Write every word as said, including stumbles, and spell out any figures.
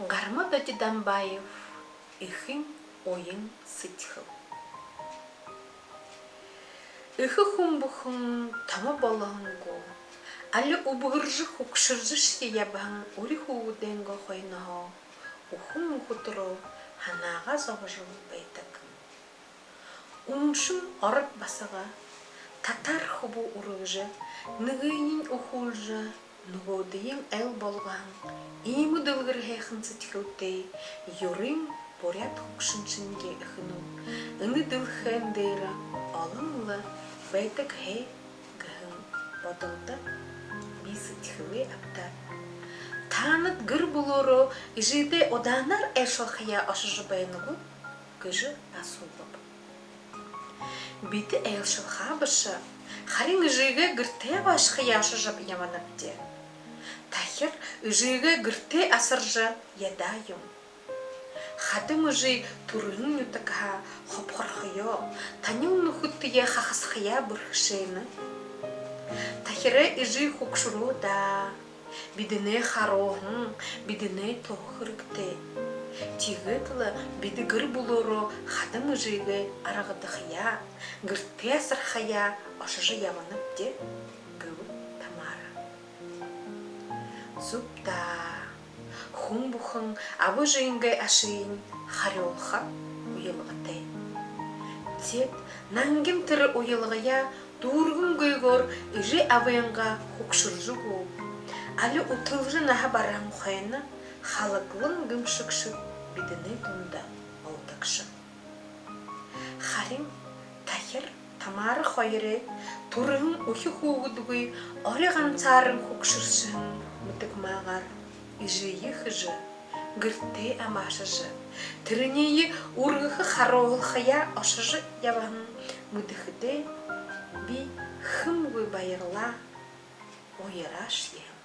Гарма-Доди Дамбаев. Эхын уян сэдьхэл. Эхэ хүн бүхэн томо болоһон гү, али үбгэржэ, хүгшэржэшье ябаһан үри хүүгэдэйнгээ хойноһоо үхэн үхибүүдээрээ һанаагаа зобожол байдаг. Үншэн ород басага, татаар хүбүү үргэжэ, нэгыень үхүүлжэ, нүгөөдыень айл болгоһон иимэ дэлгэр һайхан сэдьхэлтэй юрын буряад хүгшэн шэнги эхэнүүд энэ дэлхэйн дээрэ олон лэ байдаг һэн гэһэн бодолдо би сэдьхэлээ абтаад: «Таанад гэр бүлөөрөө эжыдээ удаанаар айлшалхаяа ошожо байна гүт?» — гэжэ асуубаб. «Бидэ айлшалхаа бэшэ, харин эжыгээ гэртээ абаашахаяа ошожо ябанабди. Тахир эжыгээ гэртээ асаржа ядаа юм. Хадам эжы түрэһэн нютагһаа хобхорхоёо, танил нүхэдтэеэ хахасахаяа бэрхэшээнэ. Тахирай эжы хүгшэрөө даа. Бидэнэй харууһан, бидэнэй туһа хэрэгтэй. Тиигээд лэ бидэ гэр бүлөөрөө хадам эжыгээ аргадахаяа, гэртээ асархаяа ошожо ябанабди», — гэбэ Тамара. Зүб даа. Хүн бүхэн аба эжынгээ ашыень харюулха уялгатай. Теэд нангин тэрэ уялгаяа дүүргэнгүйгөөр эжы абынгаа хүгшэржэ гү, али үтэлжэ наһа бараһан хойно халаглан гэмшэгшэд бидэнэй дунда олдогшо. Харин Тахир Тамара хоёрой түрэһэн үхи хүүгэдгүй ори гансааран хүгшэршэһэн мэтэгмаагаар эжыеэ хэжэ, гэртээ абаашажа, тэрэниие үргэхэ харууһалхаяа ошожо ябаһан мэдэхэдээ би хэмгүй баярлаа, уяраашье һэм.